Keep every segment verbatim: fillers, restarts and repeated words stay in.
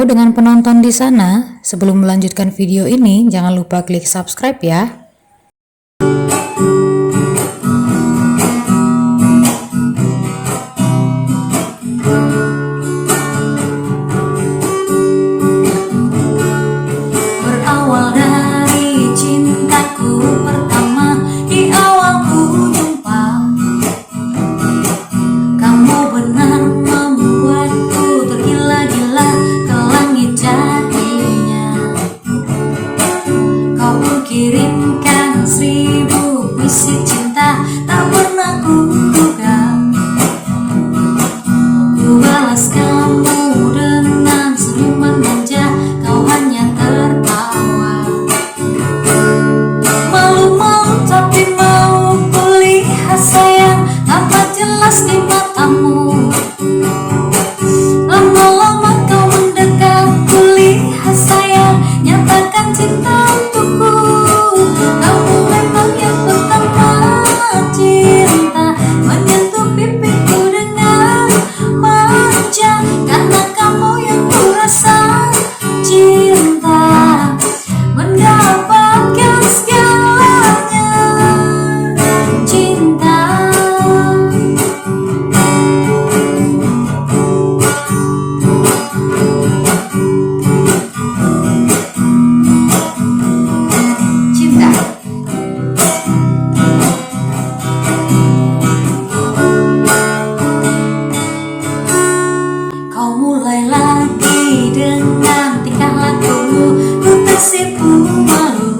Dengan penonton di sana, sebelum melanjutkan video ini, jangan lupa klik subscribe ya. Berawal dari cintaku pertama, di awal ku jumpa. Kamu benar membuatku tergila-gila ke langit jadinya. Kau pun kirimkan seribu puisi cinta, tak pernah ku duga. Ku balas kamu dengan senyuman manja, kau hanya tertawa. Malu-malu tapi mau kulihat sayang, tampak jelas di matamu. Lama-lama kau mendekat, kulihat sayang, nyatakan cinta untukku. Kamu memang yang pertama cinta, menyentuh pipiku dengan manja, karena kamu yang kurasa cinta, mendapatkan segalanya. Cinta. Cinta. Kau mulai lagi dengan tingkah lakumu, ku tersipu malu.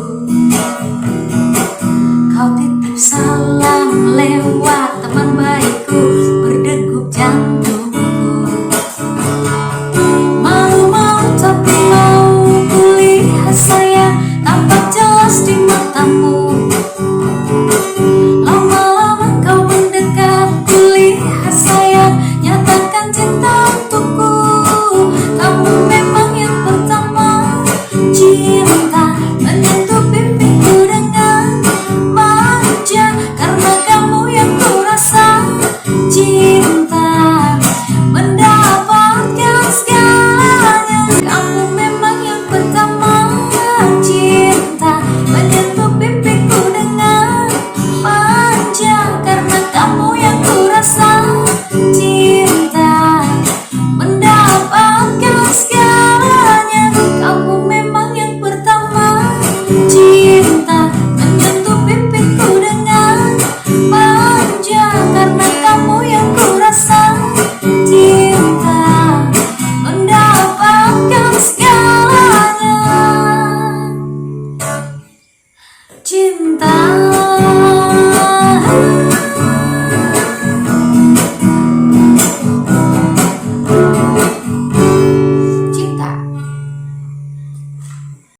Kau titip salam lewat teman baik